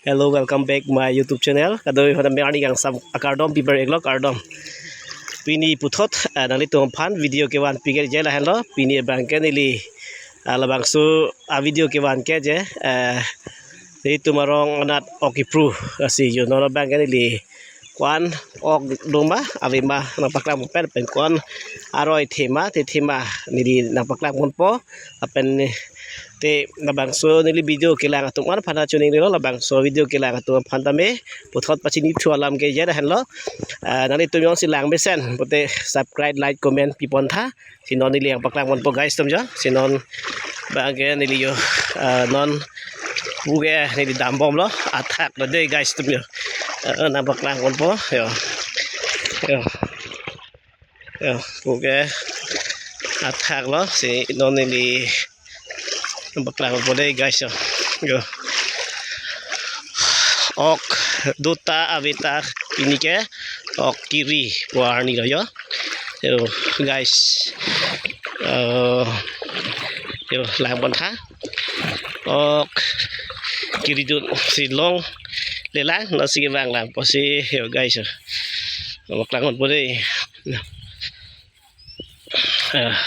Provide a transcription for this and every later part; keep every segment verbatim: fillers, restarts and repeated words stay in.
Hello, welcome back my YouTube channel. Kadokave aphan tame arni kangsam akardom piper iklo, kardom. Pini puthot, eh, nanglitum aphan video kevan pik-et je lahenlo. Pini abangke neli, ah, labangso a video kevan ke je, eh, nelitum arong anat ok kipru, lasi jo non abangke neli ko-an ok doma, avema nangpaklang pen pen ko-an aroi thema, te thema neli nangpaklang ponpo. Lapen te labangso neli video kelang atum aphan choningrilo, labangso video kelang atum aphan tame puthot pachini thu alam ke je lahenlo. Ah, nanglitum jongsi lang mesen pute subscribe, like, comment pipontha. Si non neli nangpaklang ponpo guys atum jo. Si non abangke neli jo, ah, non pu ke neli dambomlo, athaklo dei guys atum jo. Ah, nangpaklang ponpo jo. Jo. Jo, pu ke athaklo, si non neli nangpaklang ponpo dei guys jo. Jo. Ok dota ave ta, pini ke ok kiri pu arnilo jo. Jo guys. Eh, jo, lang pontha. Ok kiri dun si longlelang, non si kevang lang pusi jo guys jo. Nangpaklang ponpo dei. Ah,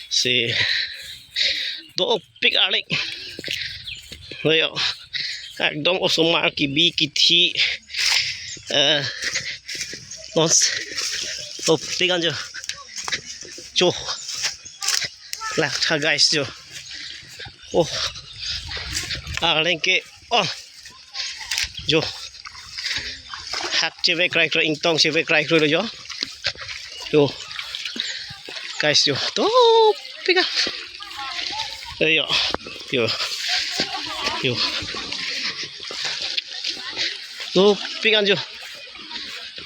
si dopik arlek. Ayo, ekdom osomar kebi kethe. Eh, non si dopik an jo. Jo. Langtha guys jo. Oh. Arleng ke. Oh. Jo. Hak chevek krai krai, ingtong chevek krai krai lo jo. Jo. Guys jo. Dopik an. Ayo. Jo. Jo. Dopik an jo.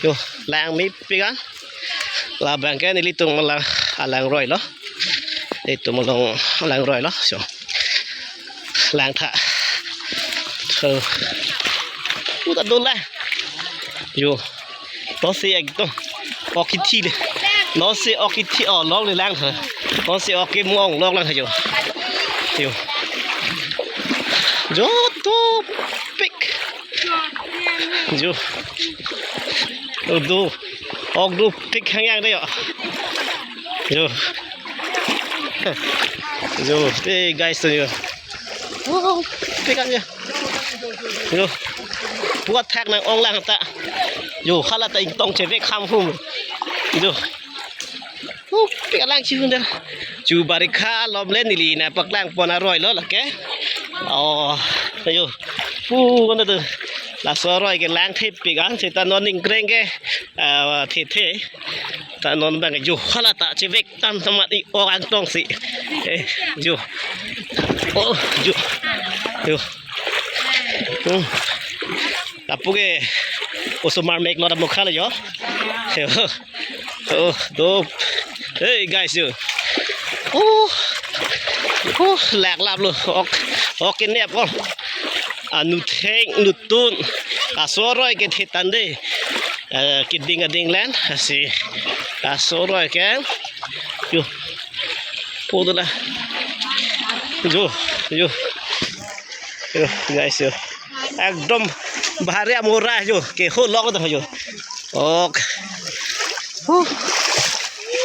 Jo, lang mepik an. Labangke nelitum alang, alang roilo. Nelitum along alang roilo. So. Langtha. So. Udah dole. Jo. Non si ekdom ok kethe le. Non si ok kethe, oh, longlelang tha. Non si ok kemong longlang tha jo. Jo. Jo dopik. Jo. Oh, do. Ok dopik hangyang dei jo. Jo. Jo. Eh, guys atum jo. Oh, pik an jo. Jo. Pu athak nang-onglang ta. Jo, hala ta ingtong chevek ham hum. Jo. Oh, pik alang chihun der. Chu barikha alom le neli nangpaklang pon aroilo lake. Oh, ayo. Pu kan tu. Laso aroi ke langthe pik an, seta non ningkreng ke, ah, thethe. Ta non abang jo hala ta chevek tang tamat i ok angtong si. Eh, jo. Oh, jo. Jo. Hmm. Lapu ke osomar mek lo ta mukha le jo. Jo. Oh, dop. Hey guys, jo. Oh. Oh, lak lap lo. Ok. Ok kenep ko. Anu theng nutun. Laso aroi ke thetang dei. Eh, keding ading len. Lasi. Laso aroi ke. Jo. Pu dola. Jo. Jo. Jo, guys, jo. Ekdom bahari amora jo. Ke ho lok dah jo. Ok. Huh.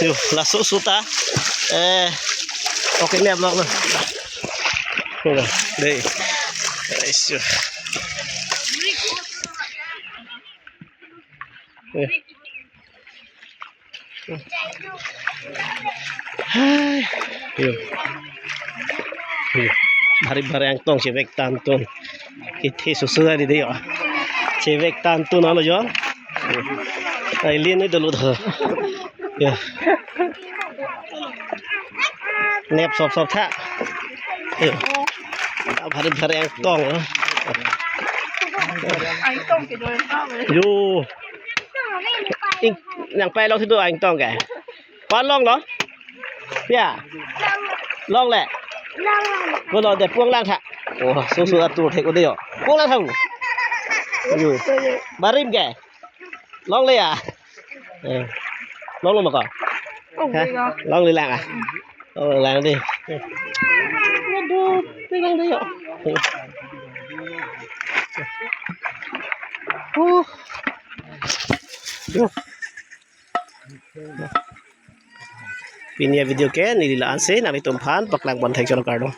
Jo, laso suta. Eh. Ok, ini vlog lo. Dei. Guys, jo. Eh. Hai. Jo. Jo. Bari bari angtong chevek tangtun. Kethe susu tadi dei jo. Chevek tangtun alo jo. Ai lin ni dolo tha. Jo. Nep sop sop tha. Jo. Bari bari angtong. Jo. Ing, nangpailong si do angtong ke. Palong lo? Ya. Longle. Ko lo de pulang tha. Oh, susu atur thek ode yo. Pulang tha. Yo. Barim ke. Longle ya. Eh. Longle mako. Ha? Longle lang ah. Longle lang dei. Aduh, pegang dei yo. Uh. Yo. Pini avideo ke neli la-ansi nanglitum aphan paklang pon thek choro kardom.